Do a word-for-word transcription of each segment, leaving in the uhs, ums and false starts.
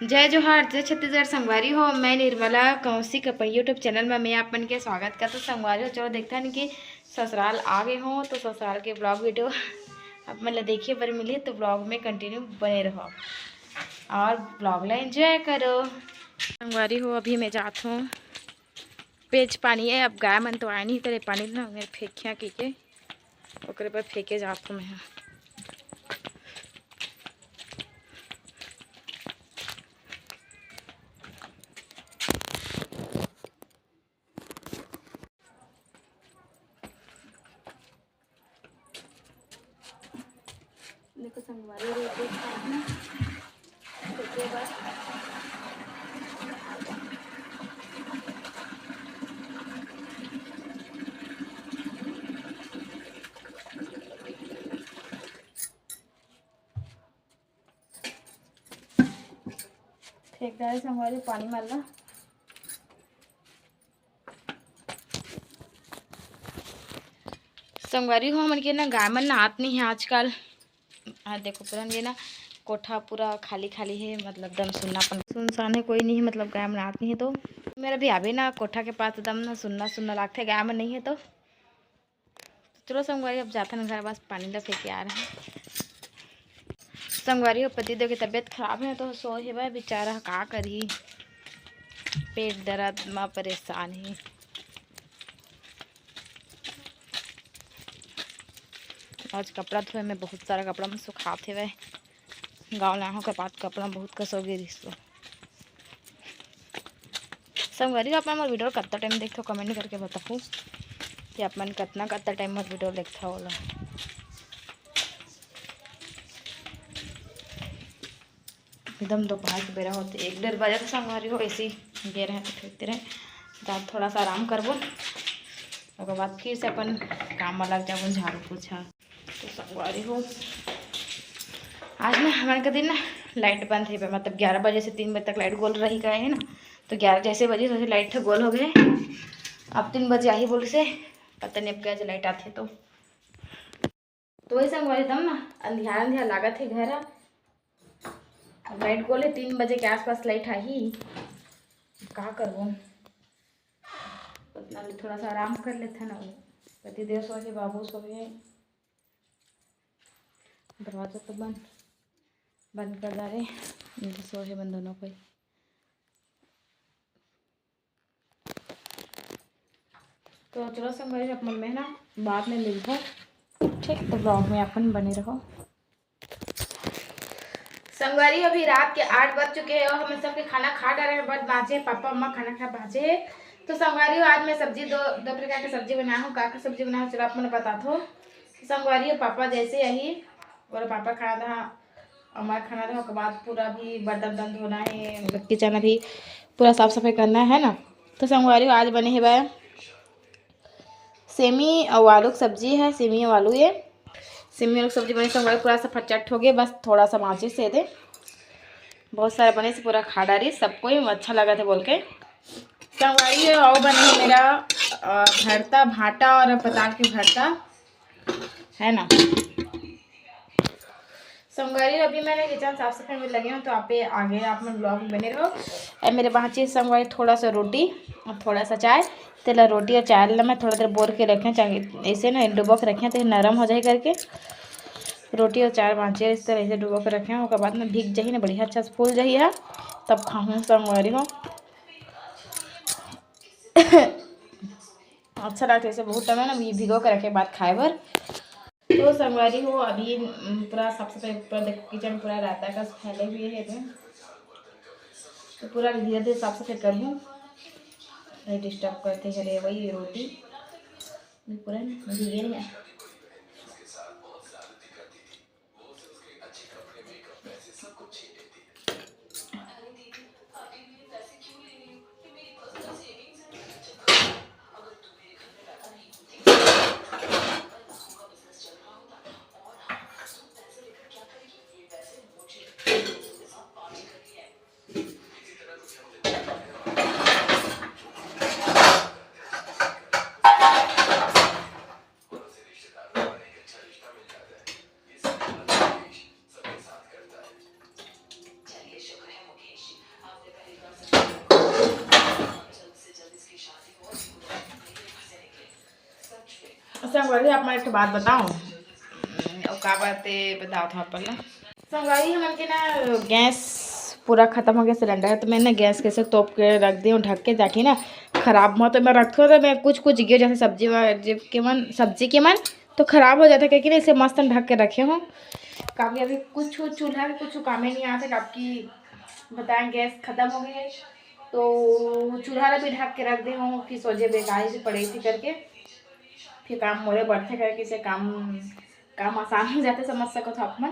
जय जोहार, जय छत्तीसगढ़ संगवारी हो। मैं निर्मला कौशिक अपन YouTube चैनल में मैं आप मन के स्वागत करत हों संगवारी हो। चलो देखथन कि ससुराल आ गे हों तो ससुराल के ब्लॉग वीडियो आप मन ला देखे बर मिलही, तो ब्लॉग में कंटिन्यू बने रहो और ब्लॉग ला एंजॉय करो। संगवारी हो, अभी मैं जात हों, पेज पानी है, अब गाय मन तो आए नहीं, तेरे पानी ना मेरे फेंकिया की के ओकरे पर फेंके जात हों मैं ह। देखो संगवारी हो, रोटी खाना, ओकरे बाद फेंक डारे संगवारी पानी मन ला। संगवारी हो, हमन के ना गाय मन नहात नहीं है आजकल। आ देखो पूरा ये ना कोठा पूरा खाली खाली है, मतलब दम सुन्नापन, सुनसान है, कोई नहीं है, मतलब गाय मन नहात नहीं है। तो मेरा भी अभी ना कोठा के पास दम ना सुन्ना सुन्ना लागथे, गाय मन नहीं है तो। चलो संगवारी, अब जाथन घर, बस पानी ला फेंके आ रहे हैं। संगवारी हो, पति देव के तबीयत खराब है तो सोए हेवय, बेचारा का करही, पेट दर्द म परेशान ही। आज कपड़ा धोए में बहुत सारा कपड़ा में सुखात हेवय। गाँव लाए हों, ओकर बाद कपड़ा बहुत कस हो गे रिहिस। संगवारी हो, आप मन मोर वीडियो कत्ता टाइम देखथो, कमेंट करके बताहू कि आप मन कतना, कत्ता टाइम मोर वीडियो देखथो ओला। एकदम दोपहर के बेरा होथे, एक डेढ़ बजे तो संगवारी हो, ऐसे ही गे रहे तो फेंकते रहे। तो अब थोड़ा सा आराम करबो, ओकर बाद फिर से अपन काम में लग जाबो, झाड़ू पोछा। तो संगवारी हो, आज ना हमन का दिन ना लाइट बंद हे, मतलब ग्यारह बजे से तीन बजे तक लाइट गोल रही गए है ना, तो ग्यारह जैसे बजे, सोचे लाइट गोल हो गए। अब तीन बजे आही बोलिस हे, पता नहीं अब क्या लाइट आथे तो। तो वही संगवारी, तब ना अंधियार अंधियार लागत हे घर। अब लाइट गोल हे, तीन बजे के आसपास लाइट आही, का करबो? उतना ले थोड़ा सा आराम कर लेथन। पतिदेव सो हे, बाबू सो हे, दरवाजा तो बंद, बंद कर डारे, सो हे मन दोनों कोई। तो चलो संगवारी, अपन में ना बाद में मिलबो, ठीक? तो ब्लॉग में अपन बने रहो। संगवारी, अभी रात के आठ बज चुके हे और हमन सबके खाना खा डारे हे, बस बाँचे पापा अम्मा खाना खा बाँचे हे। तो संगवारी, आज मैं सब्जी दो, दो प्रकार के सब्जी बनाए हों। का का सब्जी बनाए हों, चलो आप मन बताथों। संगवारी, पापा जैसे आही, और पापा खाना था, अम्मा खाना था, ओकर बाद पूरा भी बर्तन उर्तन धोना हे, मतलब किचन अभी पूरा साफ सफाई करना है ना। तो संगवारी, आज बने हेवय सेमी अउ आलू के सब्जी है, सेमी अउ आलू ये। सेमी आलू के सब्जी बने संगवारी, पूरा सा फटचट हो गए, बस थोड़ा सा बाँचिस हे दे। बहुत सारा बने से पूरा खा डारिस, सबको ही अच्छा लगा था बोल के। संगवारी, ये और बने हे मेरा, अ, भरता, भाटा और पताल के भरता, है ना। संगवारी, अभी मैंने किचन साफ सफाई में लगे हों, तो आप ये आगे आप मन ब्लॉग में बने रहो। और मेरे बाँचे संगवारी थोड़ा सा रोटी और थोड़ा सा चाय, तेला रोटी और चाय ला मैं थोड़ा देर बोर के रखे, चाहे ऐसे ना डुबो के रखे, तो ये नरम हो जाए करके। रोटी और चाय बाँचे इस तरह से डुबो के रखे, ओकर बाद में भीग जाही ना, बढ़िया अच्छा से फूल जाही है, तब खाहूँ संगवारी हो। अच्छा लगता है इसे बहुत टाइम है ना, ये भिगो के रखे बाद खाए बर। तो संगवारी हो, अभी, उम, पूरा साफ सफाई, पूरा देखो किचन पूरा रायता कस फैले हुए है, तो, तो पूरा धीरे धीरे साफ सफाई करहूँ, नहीं डिस्टर्ब करते हैं रे। वही रोटी भी पूरा भीगे है। संगवारी, आप मन एक ठो बात बताओ। अउ का बात हे, बताओ था पहले। संगवारी, हमन के ना गैस पूरा खत्म हो गया, सिलेंडर, तो मैं ना गैस कैसे तोप के रख दी हूँ ढक के, ताकि ना खराब मत। मैं रखो तो मैं कुछ कुछ गिर जाते सब्जी वा-, के मन, सब्जी के मन तो खराब हो जाते, क्योंकि ना इसे मस्त ढक के रखे हूँ। काफी अभी कुछ चूल्हा के कुछ कामे नहीं आते, काफी बताएं गैस खत्म हो गई है, तो चूल्हा ला भी ढक के रख दे हूँ कि सोझे बेकार ही पड़े थी करके। फिर काम मोरे बढ़ते करके इसे काम काम आसान हो जाते, समझ सको तो आप मन।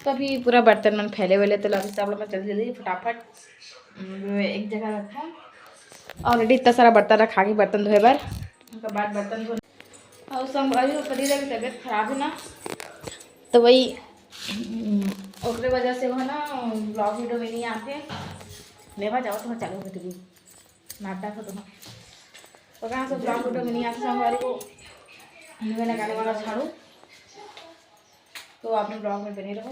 तो अभी पूरा बर्तन मन फैले हुए ले, तो अभी सब लोग जल्दी जल्दी फटाफट, अम, एक जगह रखो। ऑलरेडी इतना सारा बर्तन रखा के बर्तन धोए बर, ओकर बाद बर्तन धो। और संगवारी, ओकर दीदी की तबीयत खराब है ना, तो वही, अम, ओकरे वजह से वो है ना, ब्लॉग वीडियो में नहीं आते। लेवा जाओ तो चालू हो गई नाटक हो तो। ओकरा से ब्लॉग वीडियो में नहीं आते संगवारी को, मुँह में लगाने वाला झाड़ू। तो आप लोग ब्लॉग में बने रहो।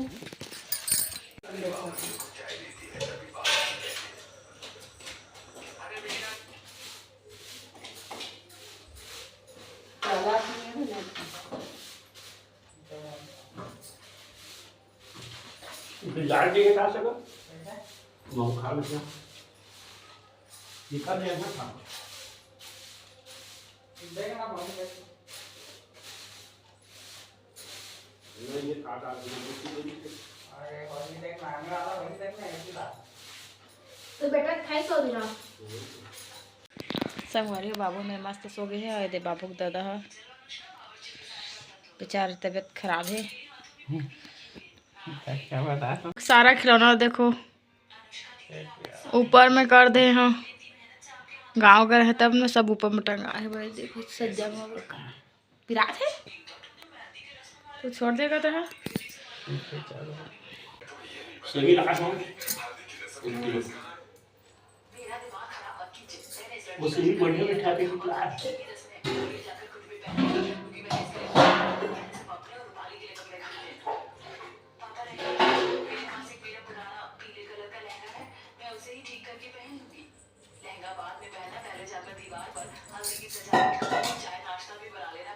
लाल जी के साथ सको। बहुत खा लेते हैं। निकल जाए ना खा। नहीं, ये खा, खा, खा, खा। तो बेटा खाई सो दिना। संगवारी हो, बाबू मेर मस्त सो गए हे, और ये दे बाबू के दादा ह, बेचारे तबीयत खराब है। क्या बता? सारा खिलौना देखो ऊपर में कर दे हो, गाँव गए हैं तब न सब ऊपर में टंगा है भाई। देखो सज्जा में पिरात है, तो छोड़ देगा तो है। सही रहा था। वो सही बढ़िया बैठा के निकला है।